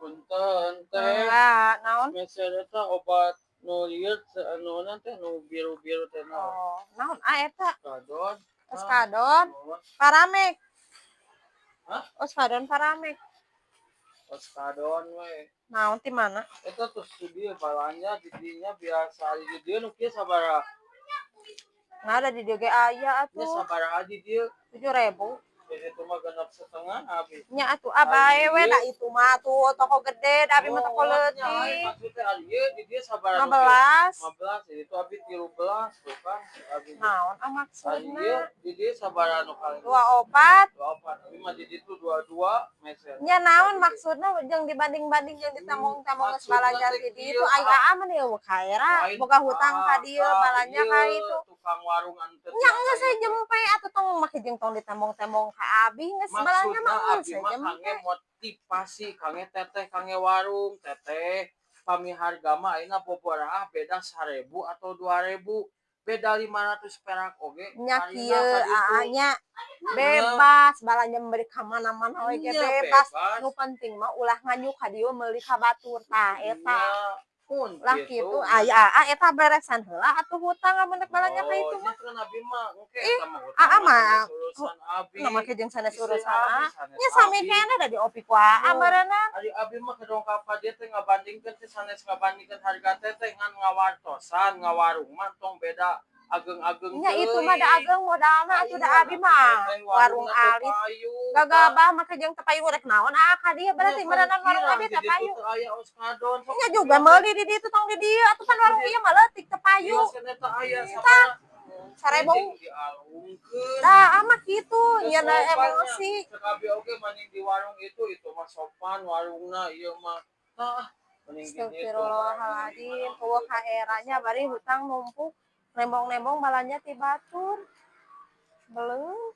Punten, Teh. Enggak, naon? Meser eta obat nu ieu anu teh, nu biru-biru teh naon? Oh, naon ah eta? Oskadon. Oskadon, Oh, Paramex. Hah? Oskadon, Paramex. Oskadon we. Naon, ti mana? Eta terus di dieu balanja di dinya biasa, di dieu nu kieu sabaraha? Nggak ada, di dieu ge aya Nya atuh. Sabaraha di dieu? 7.000. Jadi itu mah 6,5 abi. Nya atuh, ah, bae we, da itu mah tuh toko gede, da abi mah toko Oh, nya, leutik. Maksudnya ari ieu di dieu sabaraha nu kieu? 15. 15, jadi itu abi 13 tuh kan abi. Naon ah Ari ieu maksudna? Di dieu sabaraha nu kali? 24. 24. Abi mah di ditu 22 meser. Nya naon maksudna jeung dibanding-banding jeung ditembong-tembong geus balanja ti dieu itu, ai aa mah euweuh kaera boga hutang ka dieu balanja ka itu. Tukang warung anu teu Nya geus saya jempe atuh, tong make jeung tong ditembong-tembong ka abi, geus balanja mah Maksudna geus abi saya mah jempe. Kangge motivasi kangge Teteh, kangge warung Teteh. Pami harga mah ayeuna bobaraah beda 1000 atau 2000, beda 500 perak oge Nya karina kieu ka ditu. Aa nya, bebas balanja beri ka mana-mana we ge Nya, bebas. Bebas. Nu penting mah ulah nganjuk ka dieu meuli ka batur, tah eta. Nya, pun Lah gitu. Kitu aya aa eta, beresan heula atuh hutang amun rek balanja ka Oh, itu nya mah. kan abi mah engke Ih, eta mah hutang aa mah mah sanes urusan abi. Nu make jeung sanes Istri urusan abi, aa. sanes Nya sami abi. keneh da diopi ku aa Oh. meureunna. Ari abi mah kedongkap ka dieu teh ngabandingkeun teh, sanes ngabandingkeun harga teteh, ngan ngawartosan ngawarung mah tong beda ageng-ageng. Nya itu mah da ageng modalna atuh, da abi mah warung alit. Gagabah make jeung teu payu, rek naon aa ka dieu berarti meureunan warung abi teu payu. Aya oskadon. Nya juga meuli di ditu, tong di dieu atuh, pan warung ieu mah leutik, teu payu. Aya 1000. Dialungkeun. Dah ama kitu nya da emosi. Cek abi oge mending di warung itu mah sopan warungna, ieu mah tah mending di ditu. Astagfirullahaladzim, euweuh kaeranya bari hutang numpuk, nembong-nembong balanja ti batur. Beleuh.